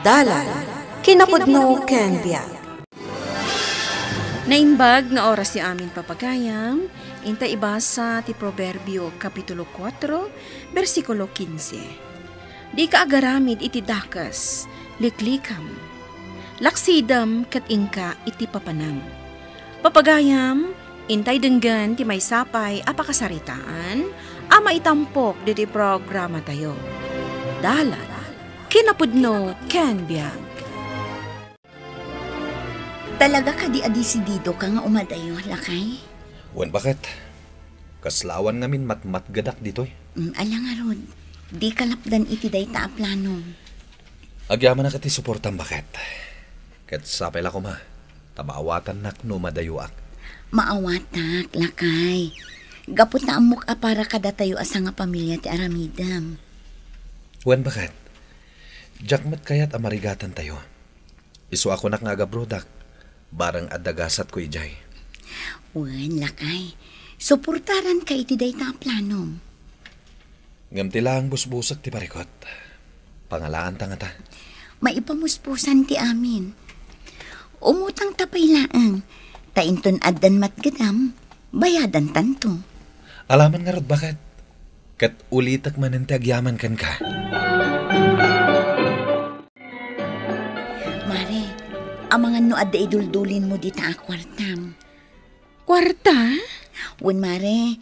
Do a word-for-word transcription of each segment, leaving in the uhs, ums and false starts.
Dalan, kinapudno ken biag. Naimbag nga oras ti amin, papagayam, inta ibasa ti Proverbio, Kapitulo kuatro, bersikulo kinse. Dika agaramid iti dakes, liklikam. Laksidem ket inka iti papanam. Papagayam, intay denggen ti maysa pay a pakasaritaan a maitampok ditoy programatayo. Dalan, kinapudno ken biag. Talaga kadi a desidido ka nga umadayo, lakay? Wen, baket. Kasla awan ngamin matmatgedak ditoy. Mm, ala ngarud, dika lapdan iti dayta a plano. Agyamanak iti suportam, baket. Ket sapay la koma, ta maawatannak no umadayoak. Maawatak, lakay. Gapu ta ammok a para kadatayo a sangapamilia ti aramidem. Wen, baket. Diak met kayat a marigatantayo. Isu a kunak nga agabrodak, bareng adda gasatko idiay. Wen, lakay. Suportaranka iti dayta a planom. Ngem ti laeng busbusek ti parikut. Pangalaanta ngata. Maipamuspusan ti amin. Umutangta pay laeng, ta inton addan matgedam, bayadantanto. Alaman ngarud, baket. Ket ulitek manen ti agyaman kenka. Mare, amangan no adda iduldulinmo dita a kuartam. Kuarta? Wen, mare,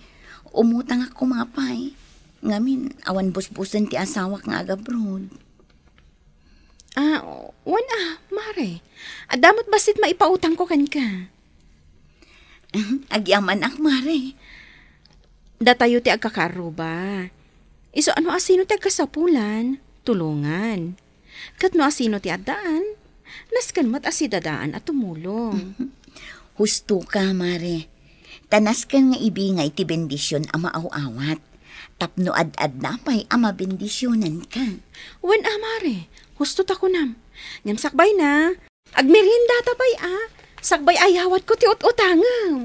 umutangak koma pay. Ngamin, awan busbusen ti asawak nga agabroad. Ah, wen a, mare. Adda met bassit maipautangko kenka. Agyamanak, mare. Datayo ti agkakaarruba. Isu a no asino ti agkasapulan, tulongan. Ket no asino ti addaan, nasken met a sidadaan a tumulong. Husto ka, mare. Ta nasken nga ibingay ti bendision a maaw-awat. Tapno ad-adda pay a mabendisionanka. Wen a, mare, husto ta kunam. Ngem sakbayna, agmeriendata pay a, sakbay ayawatko ti ut-utangem.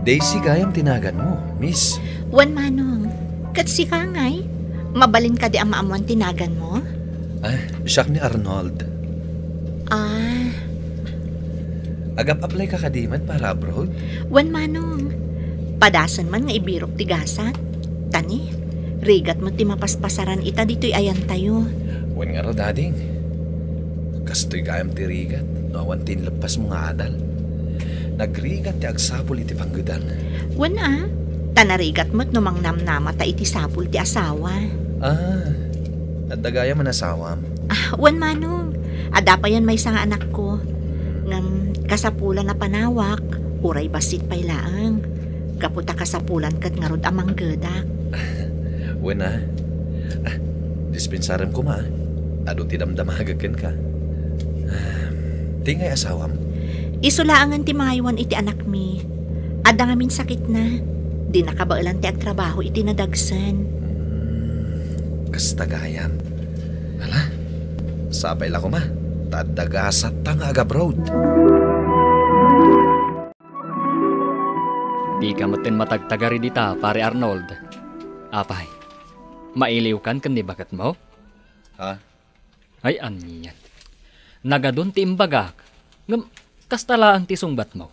Daisy gayam ti naganmo, miss. Wen, manong. Ket sika ngay? Mabalin kadi a maamuan ti naganmo? Ah, siak ni Arnold. Ah. Agap-apply ka kadi met para abroad? Wen, manong. Padasen man nga ibirok ti gasat. Tani, rigat met ti mapaspasaran ita ditoy ayantayo. Wen ngarud, ading. Kastoy gayam ti rigat no awan ti inleppasmo nga adal. Nagrigat ti agsapul iti panggedang. Wen a, ta narigat met no mangnamnamata iti sapul ti asawa. Ah, adda gayam a nasawam? Ah, wen, manong. Adda payen maysa nga anakko. Ngem kasapulan a panawak, uray bassit pay laeng. Gapu ta kasapulan ket ngarud a manggedak. Wen a. Ah, dispensarem koma, a. Adu ti damdamagek kenka. Ah, ti ngay asawam? Isu laengen ti mangaywan iti anakmi. Adda ngamin sakitna. Di nakabaelan ti agtrabaho iti nadagsen. Hmm, kasta gayam. Ala, sapay la koma, ta adda gasatta nga agabroad. Dika metten matagtagari dita, Pare Arnold. Apay, mailiwkan ken ni baketmo? Ha? Ay, anian. Nagadun ti imbagak, ngem kasta laeng ti sungbatmo.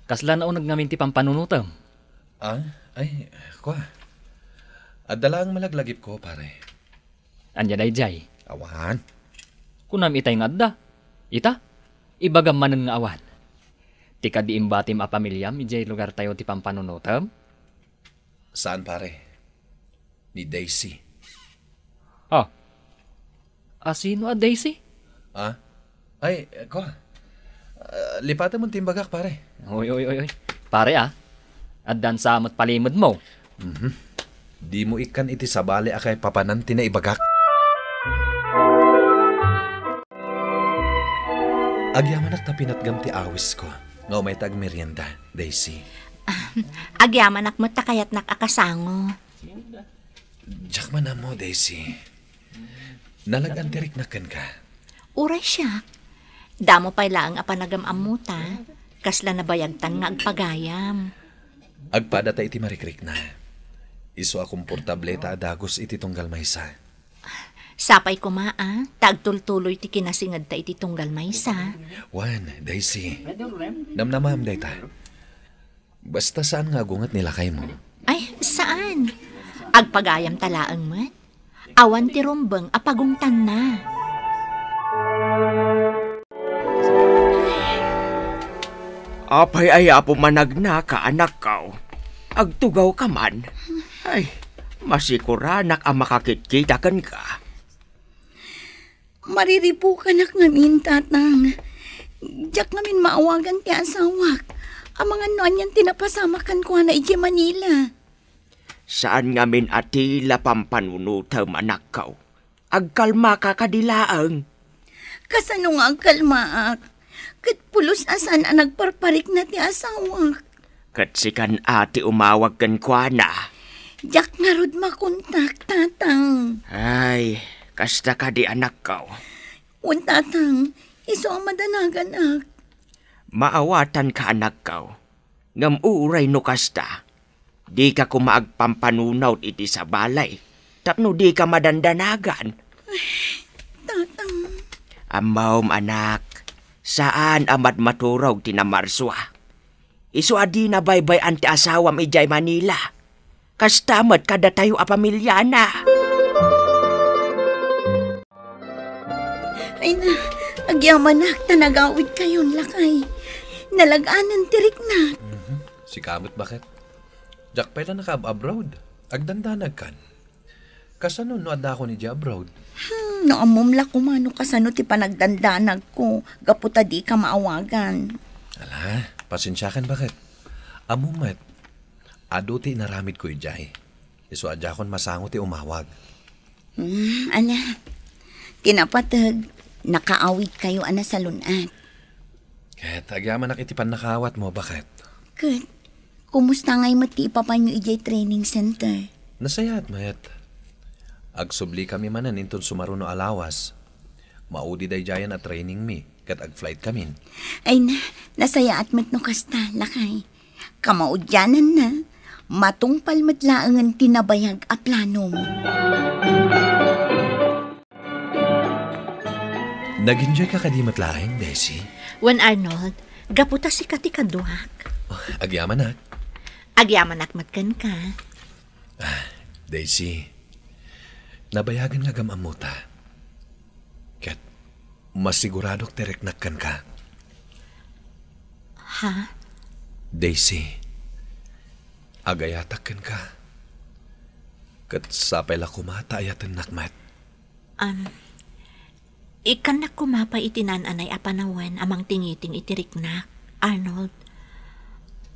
Kasla nauneg ngamin ti pampanunotem? Ah, ay, kua. Adda laeng malaglagipko, pare. Ania daydiay? Awan. Kunam itay nga adda. Ita? Ibagam manen nga awan. Ti kadi imbatim a pamiliam idiay lugartayo ti pampanunotem? Saan, pare. Ni Daisy. Ah. Asino a Daisy? Ah? Ay, kua. Ah, lipatem ti imbagak, pare. Oy, oy, oy, oy. Pare, ah. Addan sa met palimedmo. Mhm. Dimo ikkan iti sabali a kaipapanan ti naibagak. Agyamanak ta pinatgam ti awisko nga umayta agmerienda, Daisy. Agyamanak met ta kayatnak a kasango. Diak man ammo, Daisy. Nalag-an ti riknak kenka. Uray siak. Damo pay laeng a panagam-ammota. Kasla nabayagtan nga agpagayam. Agpadata iti marikrikna. Isu a komportable ta a dagus iti tunggal maysa. Sapay koma a, ta agtultuloy ti kinasingedta iti tunggal maysa. Wen, Daisy. Namnamam dayta. Basta saan nga agunget ni lakaymo. Ay, saan? Agpagayamta laeng met. Awan ti rumbeng a pagungtanna. Apay a Apo managnaka, anakko? Agtugawka man. Ay, masikuranak a makakitkita kenka. Mariribukanak ngamin, Tatang. Diak ngamin maawagan ti asawak. Amangan no anian ti napasamak kenkuana idiay Manila. Saan ngamin a tila pampanunotem, anakko. Agkalmaka kadi laeng. Kasano nga agkalmaak? Ket pulos a saan a nagparparikna ti asawak. Ket sikan a ti umawag kenkuana. Diak ngarud makontak, Tatang. Ay, kasta kadi, anakko. Wen, Tatang, isu a madanaganak. Maawatanka, anakko. Ngem uray no kasta, dika koma agpampanunot iti sabali tapno dika madandanagan. Tatang. Ammom, anak, saan a madmaturog ti namarsua. Isu a dina baybay-an ti asawam idiay Manila. Kasta met kadatayo a pamiliana. Ay na, agyamanak ta nagawidkayon, lakay. Nalag-anan ti riknak. Mhm. Sika met, baket? Diak pay la nakaab-abroad. Agdandanagkan. Kasano no addakon idiay abroad? Hmm, no ammom la koma no kasano ti panagdandanagko, gapu ta dika maawagan. Ala, pasensiakan, baket? Ammom met, adu ti inaramidko idiay. Isu a diakon masango ti umawag. Hmm, ala. Ti napateg, nakaawidkayo a nasalun-at. Ket agyamanak iti pannakaawatmo, baket? Ket, kumusta ngay met ti ipapanyo idiay training center? Nasayaat met. Agsubli kami manen inton sumaruno a lawas. Maudi daydiayen a training mi, ket agflight kamin. Ay na, nasayaat met no kasta, lakay. Kamaudiananna, matungpal met laengen ti nabayag a planom. Nag-enjoy ka kadi met laeng, Daisy? Wen, Arnold, gapu ta sika ti kaduak. Oh, agyamanak. Agyamanak met kenka. Ah, Daisy, nabayagen nga agam-ammota. Ket masiguradok ti riknak kenka. Ha? Daisy, agayatak kenka. Ket sapay la koma ta ayatennak met. Um, ikkannak koma pay iti naan-anay a panawen a mangtingiting iti riknak, Arnold.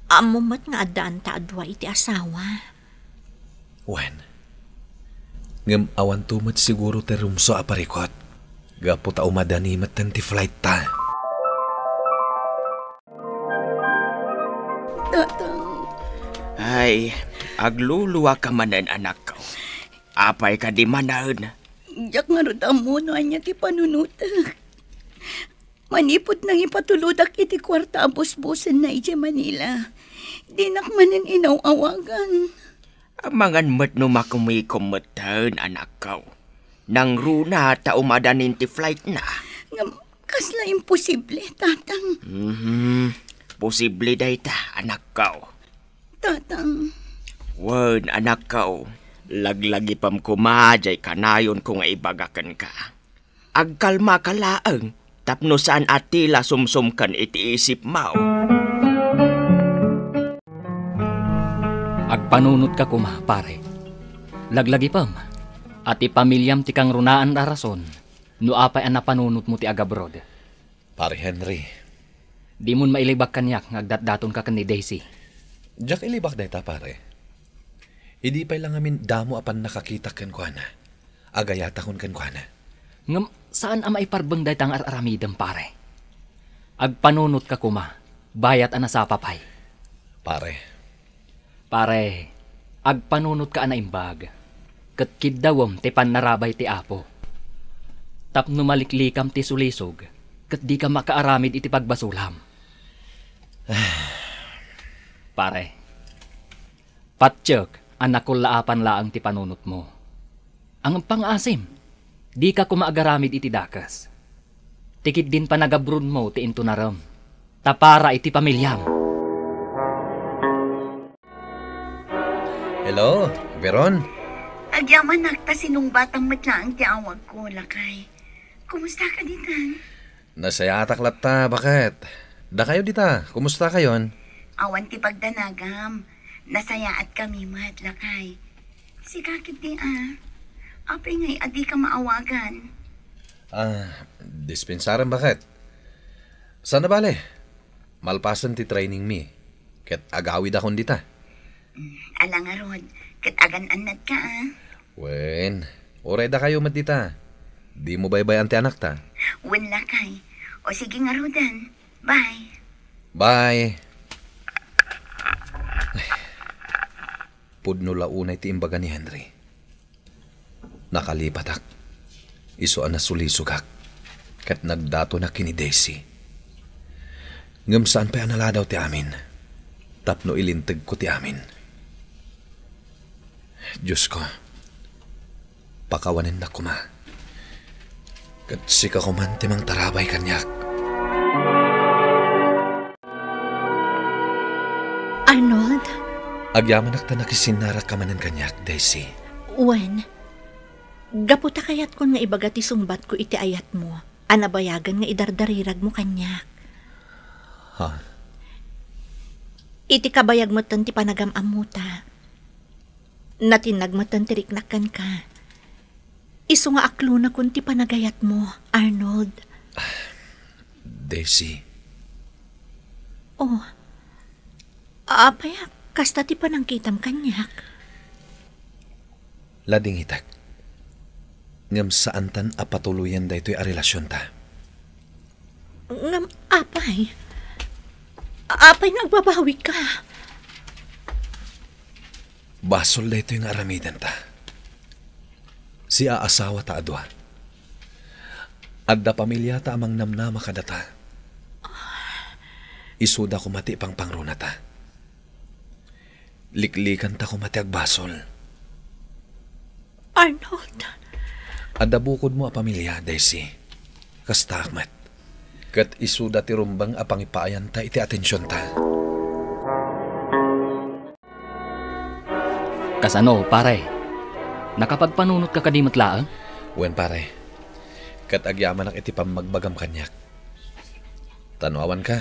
Ammom met nga addaan ta a dua iti asawa. Wen, ngem awanto met siguro ti rumsua a parikut, gapu ta umadani metten ti flight ta. Tatang. Ay, agluluaka manen, anakko. Apay kadi manen? Diak ngarud ammo no ania ti panunotek. Manipud nangipatulodak iti kuarta a busbusenna idiay Manila, dinak manen inaw-awagan. Amangan met no makumikom metten, anakko. Nangruna ta umadanin ti flightna. Ngem kasla imposible, Tatang. Mhm. Posible dayta, anakko. Tatang. Wen, anakko. Laglagipem koma diay kanayonko nga ibaga kenka. Agkalmaka laeng tapno saan a tila sumsumken iti isipmo. Agpanunotka koma, pare. Laglagipem a ti pamiliam ti kangrunaan a rason no apay a napanunotmo ti agabroad. Pare Henry. Dimon mailibak kaniak nga agdatdatonka ken ni Daisy. Diak ilibak dayta, pare. Idi pay la ngamin damo a pannakakitak kenkuana, agayatakon kenkuana. Ngem saan a maiparbeng dayta nga ar-aramidem, pare. Agpanunotka koma, bayat a nasapa pay. Pare. Pare, agpanunotka a naimbag, ket kiddawem ti pannarabay ti Apo. Tapno maliklikam ti sulisog, ket dika makaaramid iti pagbasolam. Pare, patiek a nakullaapan laeng ti panunotmo. Ngem pangaasim, dika koma agaramid iti dakes. Ti ketdin panagabronmo ti intunarem, ta para iti pamiliam. Hello, Veron? Agyamanak ta sinungbatam met laeng ti awagko, lakay. Kumusta ka ditan? Nasayaatak latta, baket? Dakayo dita, kumusta kayon? Awan ti pagdanagam. Nasayaatkami met, lakay. Sika ketdi a. Apay ngay a dika maawagan? Ah, dispensaren, baket? Saan a bale? Malpasen ti training mi, ket agawidakon dita. Mm, ala ngarud, ket agan-annadka a. Wen, uray dakayo met dita. Dimo baybay-an ti anakta. Wen, lakay. O sige ngaruden. Bye. Bye. Pudno la unay ti imbaga ni Henry. Nakalipatak. Isu a nasulisogak ket nagdatona ken ni Daisy. Ngem saan pay a naladaw ti amin tapno ilintegko ti amin. Diosko, pakawanennak koma. Ket sika koman ti mangtarabay kaniak. Arnold? Agyamanak ta nakisinnarak ka manen kaniak, Daisy. Wen, gapu ta kayatkon nga ibaga ti sungbatko iti ayatmo a nabayagan nga idardariragmo kaniak. Ha? Iti kabayag metten ti panagam-ammota, natinnag metten ti riknak kenka. Isu nga aklonakon ti panagayatmo, Arnold. Daisy. Oh. Apay a kasta ti panangkitam kaniak? Ladingitek. Ngem saantan a patuloyen daytoy a relasionta. Ngem apay? Apay nga agbabawika? Basol daytoy nga aramidenta. Siaasawata a dua. Adda pamiliata a mangnamnama kadata. Isuda koma ti ipangpangronata. Liklikanta koma ti agbasol. Arnold. Adda bukodmo a pamilia, Daisy. Kastaak met. Ket isuda ti rumbeng a pangipaayanta iti atensionta. Kasano, pare? Nakapagpanunotka kadi met laeng? Wen, pare. Ket agyamanak iti pammagbagam kaniak. Ta no awanka,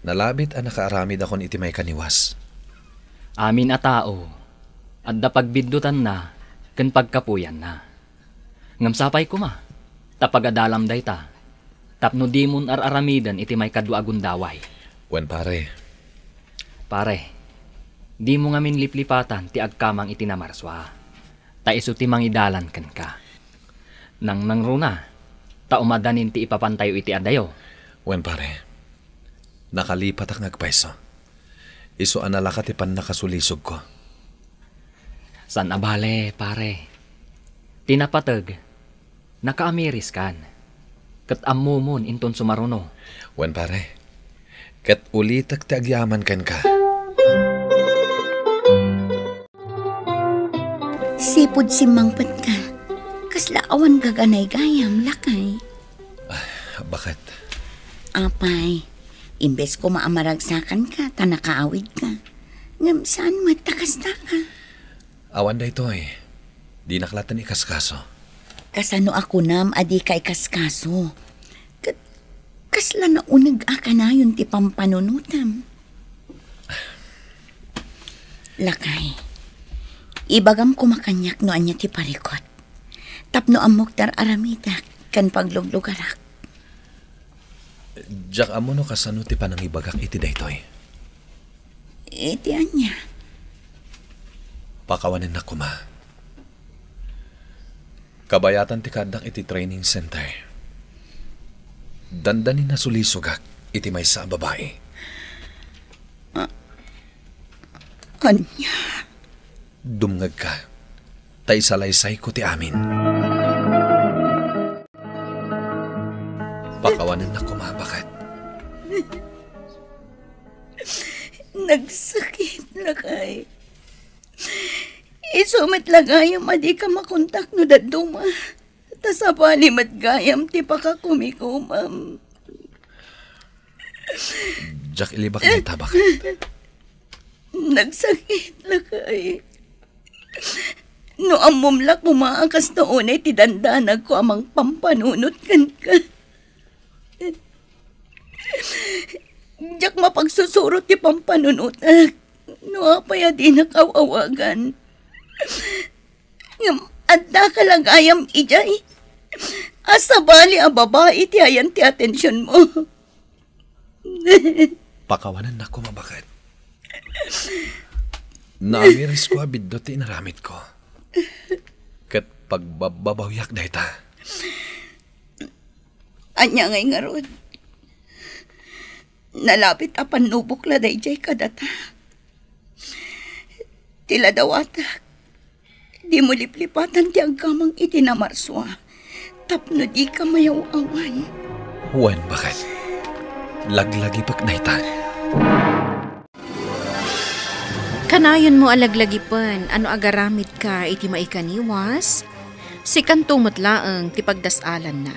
nalabit a nakaaramidakon iti maikaniwas. Amin a tao, adda pagbiddutanna ken pagkapuyanna. Ngem sapay koma, ta pagadalam dayta, tapno dimon ar-aramiden iti maikadua a gundaway. Wen, pare. Pare, dimo ngamin liplipatan ti agkamang iti namarsua, ta isu ti mangidalan kenka. Nangnangruna, ta umadanin ti ipapantayo iti adayo. Wen, pare. Nakalipatak nga agpayso. Isu a nalaka ti pannakasulisogko. Saan a bale, pare. Ti napateg, nakaamiriskan. Ket ammomon inton sumaruno. Wen, pare. Ket ulitek ti agyaman kenka. Sipud simmangpetka, kasla awan gaganaygayam, lakay. Ah, baket? Apay, imbes koma a maragsakanka ta nakaawidka, ngem saan met ta kastaka. Awan daytoy. Dinak latten ikaskaso. Kasano a kunam a dika ikaskaso? Ket kasla nauneg a kanayon ti pampanunotam. Lakay, ibagam koma kaniak no ania ti parikut. Tapno ammok ti ar-aramidak ken pagluglugarak. Diak ammo no kasano ti panangibagak iti daytoy. Iti ania? Pakawanennak koma. Kabayatan ti kaaddak iti training center. Dandani nasulisogak iti maysa a babai. A-, ania? Dumngegka, ta isalaysayko ti amin. Pakawanennak koma, baket. Nagsakit, lakay. Isu met la gayam a dika makontak no dadduma. Ta sabali met gayam ti pakakumikomam. Diak ilibak dayta, baket. Nagsakit, lakay. No ammom la koma a kasta unay ti dandanagko a mangpampanunot kenka. Diak mapagsusuro ti pampanunotak no apay a dinak aw-awagan. Ngem adda ka la gayam idiay a sabali a babai ti ayan ti atensionmo. Pakawanennak koma, baket. Naamirisko a biddut ti inaramidko. Ket pagbabbabawiak dayta. Ania ngay ngarud? Nalabit a pannubok la daydiay kadata. Ti ladawatak, dimo liplipatan ti agkamang iti namarsua tapno dika mayaw-awan. Wen, baket. Laglagipek dayta. Kanayonmo a laglagipen a no agaramidka iti maikaniwas, sikanto met laeng ti pagdas-alanna.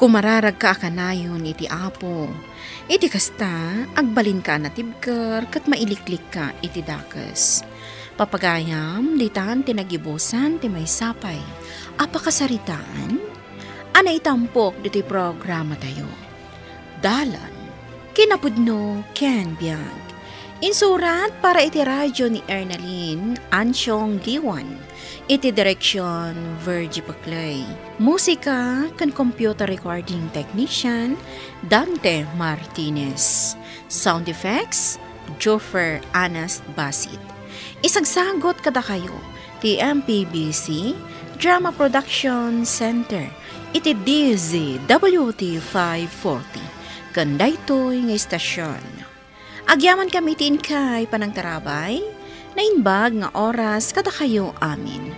Kumararagka a kanayon iti Apo. Iti kasta, agbalinka a natibker ket mailiklikka iti dakes. Papagayam, ditan ti nagibusan ti maysa pay a pakasaritaan a naitampok ditoy programatayo. Dalan, kinapudno ken biag. Insurat para iti radyo ni Ernalyn Ansiong Liwan. Iti direksion, Virgie Paclay. Musika ken computer recording technician, Dante Martinez. Sound effects, Joffer Anas Basit. Isagsagot kadakayo ti M P B C Drama Production Center iti D Z W T five forty ken daytoy nga istasyon. Agyamankami iti inkay panangtarabay, naimbag nga oras kadakayo amin.